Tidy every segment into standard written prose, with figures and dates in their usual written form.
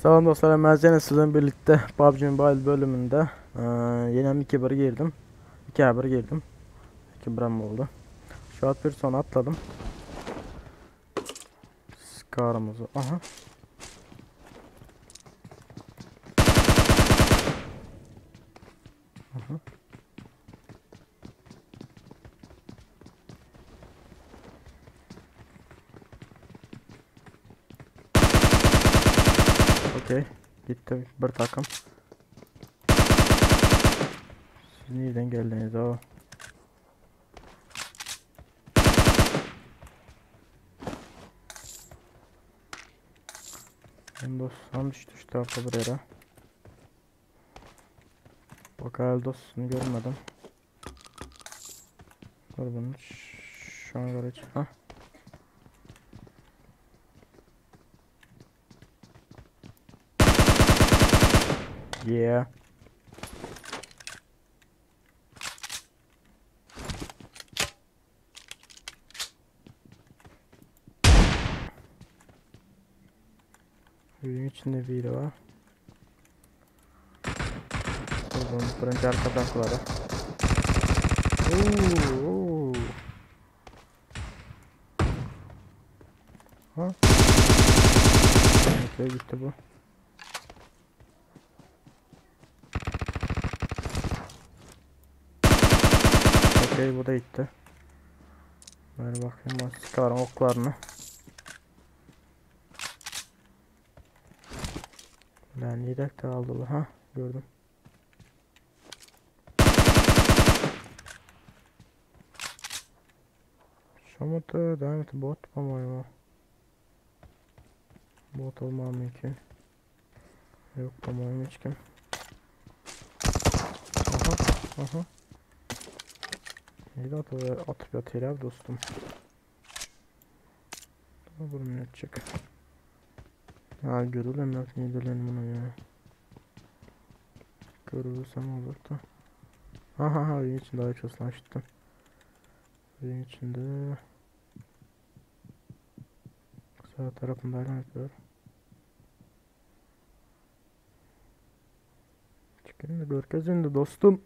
Salam dostlar, ben Zeynep sizden birlikte PUBG Mobile bölümünde eee yine 2-1 girdim. 2'ye 1 girdim. 2-1 oldu. Şu an bir son atladım. Skarımızı. Aha. Aha. Okey. Gitti bir takım. Siz nereden geldiniz o? Ben dostum düştü şu tarafa buraya. Bak el dostunu görmedim. Dur bunu şu an göreceğim. Ha. Yeah. Evin içinde biri var. Dur bunu birinci arkadaşları. Oo, oo. Ha? Okey gitti bu. Okey bu da gitti. Ver bakayım ben sıkarım oklarını. Ben yedek de aldılar ha gördüm. Şamata devam et bot по-моему. Bot olmam mümkün. Yok по-моему hiç kim. Aha aha. Neydi atıp, atıp yatıyor dostum. Dur bunu çık. Ha görürüm yok niye dönelim bunu ya. Görürsem olur da. Aha ha evin içinde ayak sesini açtım. Evin içinde. Sağ tarafında hala yapıyor. Çıkayım da görkez indi dostum.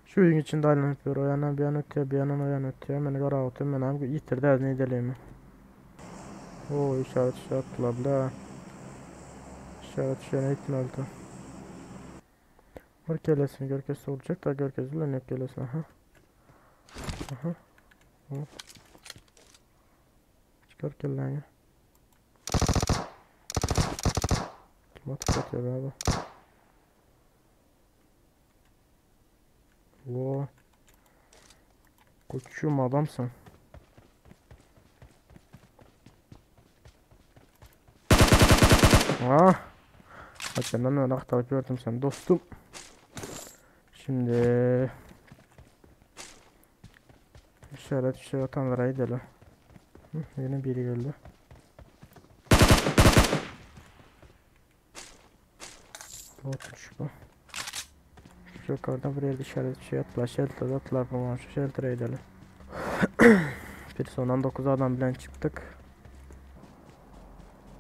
Şu evin içinde hala yapıyor. O yana bir yana öteye bir yana o yana öteye. Beni kara atıyor. Ben hem yitirdi az ne edelim. Oo işaret işaret attılar bile. İşaret işaret etmedi. Bir kelesini görkez olacak da görkez bilen yok kelesini. Aha. Aha. Hop. Çıkar kelleni. Kim atıp atıyor be abi? Wo. Koçum adamsın. Ah. Hatta ben aktarıp gördüm sen dostum. Şimdi işaret işaret atanlara gidelim. Hı, yine biri geldi. Botmuş bu. Şu yukarıda buraya işaret şey attılar. Shelter attılar falan. Şu shelter'a gidelim. Bir sondan 9 adam bilen çıktık.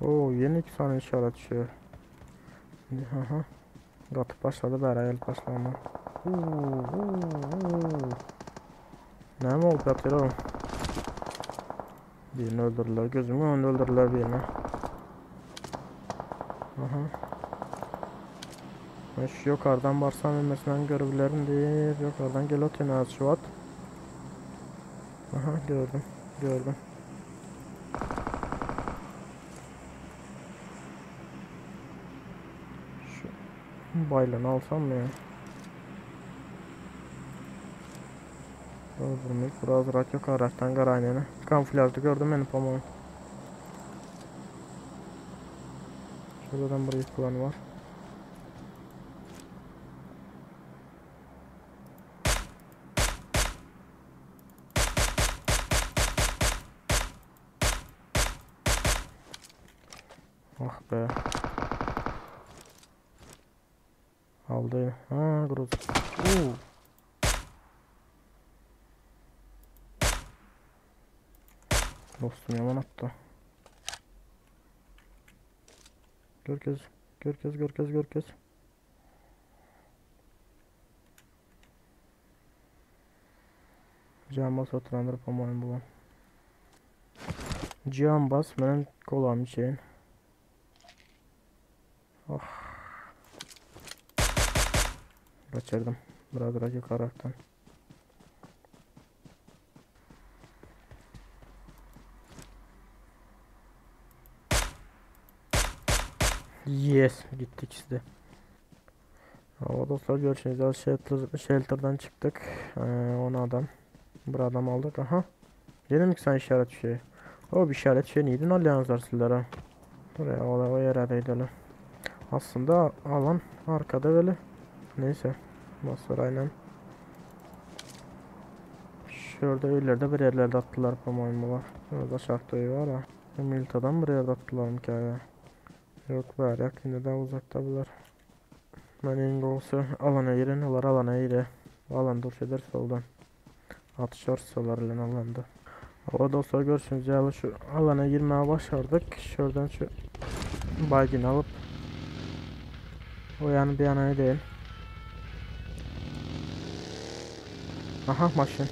Oo yeni 2 tane işaret düşüyor. Şimdi aha. Qatıp başladı bəri el başlama. Ne mi oldu yatıyor oğlum? Birini öldürdüler. Gözümün önünde öldürdüler birini. Aha. Ben şu yukarıdan barsam mesela görebilirim deyip yukarıdan gel atayım az şu at. Aha gördüm. Gördüm. Şu baylanı alsam mı ya? Öldürmek biraz rak yok araçtan garanene. Kamuflajda gördüm beni по-моему. Şuradan buraya yıkılan var. Ah be. Aldı. Ha groz. Oo. Dostum yaman attı. Görkez, görkez, görkez, görkez. Cambaz oturandyr po-moýemu bulam. Cambaz menen kolam içeýin. Oh. Kaçırdım. Biraz biraz yukarıdan. Yes, gitti ikisi de. Hava dostlar görüşürüz. Shelter, shelter'dan çıktık. 10 adam. Bir adam aldık. Aha. Dedim ki sen işaret şey. O bir işaret şey neydi? Alyanslar sizlere. Dur ya o, o yere değdi Aslında alan arkada böyle. Neyse. Basar aynen. Şurada ileride bir yerlerde attılar po-moýemu var. Orada aşağıda var ha. Milta'dan bir yerde attılar mı ki ya? Yok var yakında daha uzakta bunlar. Ben en doğrusu alana girin, olar alana gire. Alan duruş eder soldan. Atışar ile alanda. O dostlar görüşürüz. Yani şu alana girmeye başardık. Şuradan şu baygını alıp o yani bir yana değil. Aha maşın.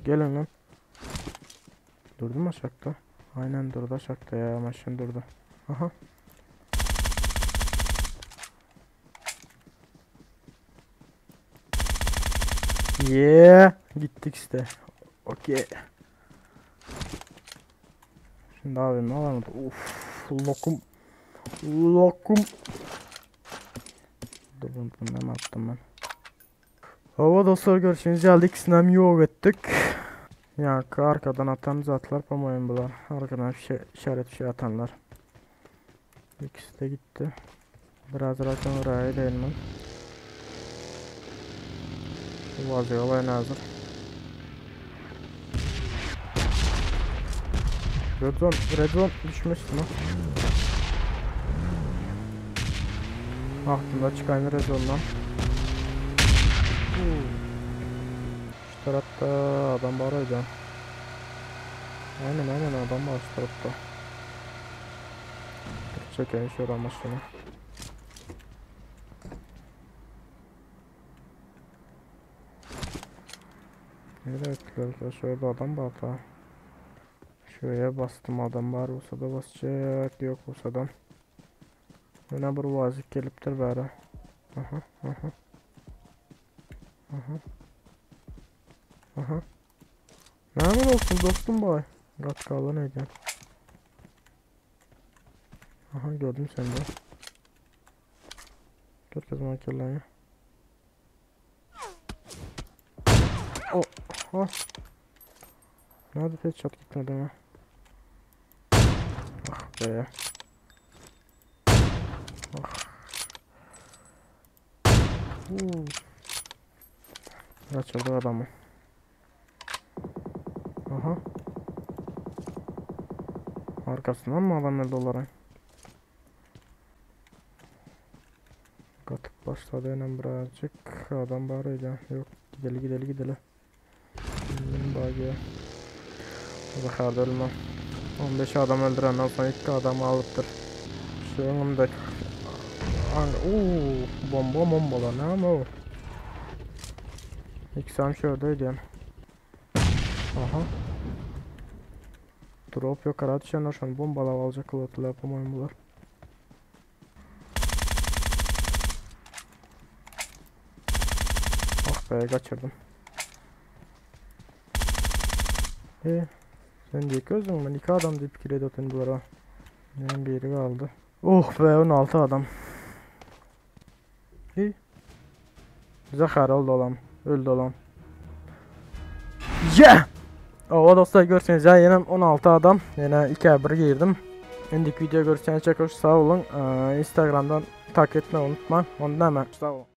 Gelin lan. Durdu mu aşağıda? Aynen durdu aşağıda ya maşın durdu. Aha. Yeah. Gittik işte. Okey. Şimdi abi ne alalım? Uf, lokum. Lokum. Dur bunu, bunu ne attım ben? Hava dostlar görüşürüz. Geldik ikisinden yok ettik. Ya arkadan atan zatlar pamayın bular. Arkadan şey, işaret şey atanlar. İkisi de gitti. Biraz rakam oraya değil mi? Vaziyet olay hazır. Red zone, red zone düşmüştü mü? Aklımda çıkan red zone'dan. Şu tarafta adam var hocam. Aynen aynen adam var şu tarafta. Çekeyim şuradan maşını. Nereye attılar? Şurada adam var da. Şuraya bastım adam var olsa da basacak yok olsa da. Yine bir vazik gelipdir bari. Aha aha. Aha. Aha. Ne olsun dostum boy. Gat neydi? Aha gördüm seni de. Gör kızım akıllarını. Oh, oh. Nerede headshot gitmedi mi? Ah be. Ah. Kaçırdı adamı. Aha. Arkasından mı adam öldü olarak? Katıp başladı hemen birazcık. Adam bağırıyor. Yok gideli gideli gideli. Bagi. Zaharda ölme. 15 adam öldürenden sonra 2 adamı alıptır. Şu önümde. Uuu bomba bombalar ne ama o. İkisi şuradaydı. Aha. Drop yok ara düşenler şu an bombalar alacak kılıklar по-моему bular. Ah be kaçırdım. Sen diye gözün ben 2 adam deyip fikir ediyordum bunlara. Yani biri kaldı. Oh be 16 adam. İyi. Zaxar oldu olan. Öldü olan. Yeah! O dostlar görseniz ya yine 16 adam. Yine 2'ye 1 girdim. Şimdiki video görseniz çok sağ olun. Instagram'dan takip etmeyi unutma. Ondan hemen sağ olun.